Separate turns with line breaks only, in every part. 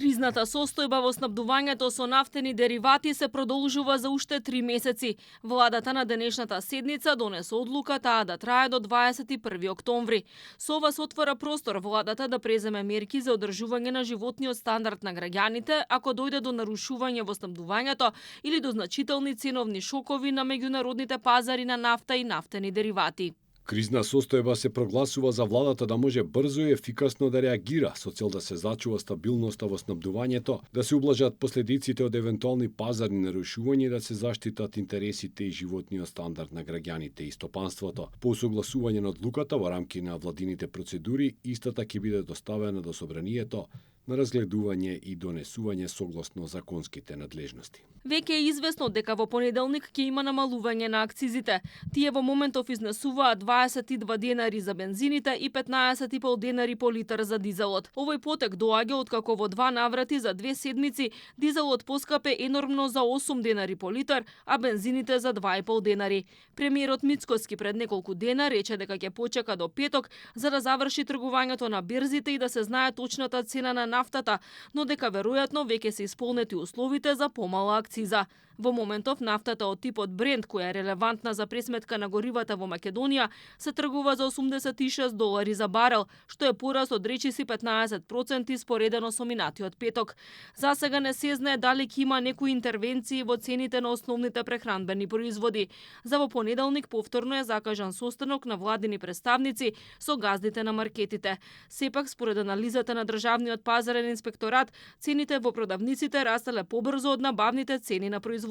Кризната состојба во снабдувањето со нафтени деривати се продолжува за уште 3 месеци. Владата на денешната седница донесе одлука таа да трае до 21 октомври. Со ова се отвора простор владата да преземе мерки за одржување на животниот стандард на граѓаните ако дојде до нарушување во снабдувањето или до значителни ценовни шокови на меѓународните пазари на нафта и нафтени деривати.
Кризна состојба се прогласува за владата да може брзо и ефикасно да реагира со цел да се зачува стабилноста во снабдувањето, да се ублажат последиците од евентуални пазарни нарушувања и да се заштитат интересите и животниот стандард на граѓаните и стопанството. По согласување на одлуката во рамки на владините процедури, истата ќе биде доставена до собранието на разгледување и донесување согласно законските надлежности.
Веќе е известно дека во понеделник ќе има намалување на акцизите. Тие во моментов изнесуваат 22 денари за бензините и 15,5 денари по литар за дизелот. Овој потек доаѓа откако во 2 наврати за 2 седмици дизелот поскапе енормно за 8 денари по литар, а бензините за 2,5 денари. Премиерот Мицкоски пред неколку дена рече дека ќе почека до петок за да заврши тргувањето на берзите и да се знае точната цена на нафтата, но дека веројатно веќе се исполнети условите за помала акциза. Во моментов нафтата од типот Брент, која е релевантна за пресметка на горивата во Македонија, се тргува за $86 за барел, што е пораст од речиси 15% споредено со минатиот петок. За сега не се знае дали ќе има некои интервенции во цените на основните прехранбени производи. За во понеделник повторно е закажан состанок на владини представници со газдите на маркетите. Сепак, според анализата на Државниот пазарен инспекторат, цените во продавниците растеле побрзо од набавните цени на производите.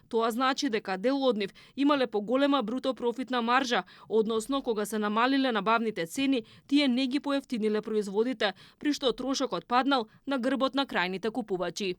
Тоа значи дека дел од нив имале поголема бруто профитна маржа, односно кога се намалиле набавните цени, тие не ги поевтиниле производите, при што трошокот паднал на грбот на крајните купувачи.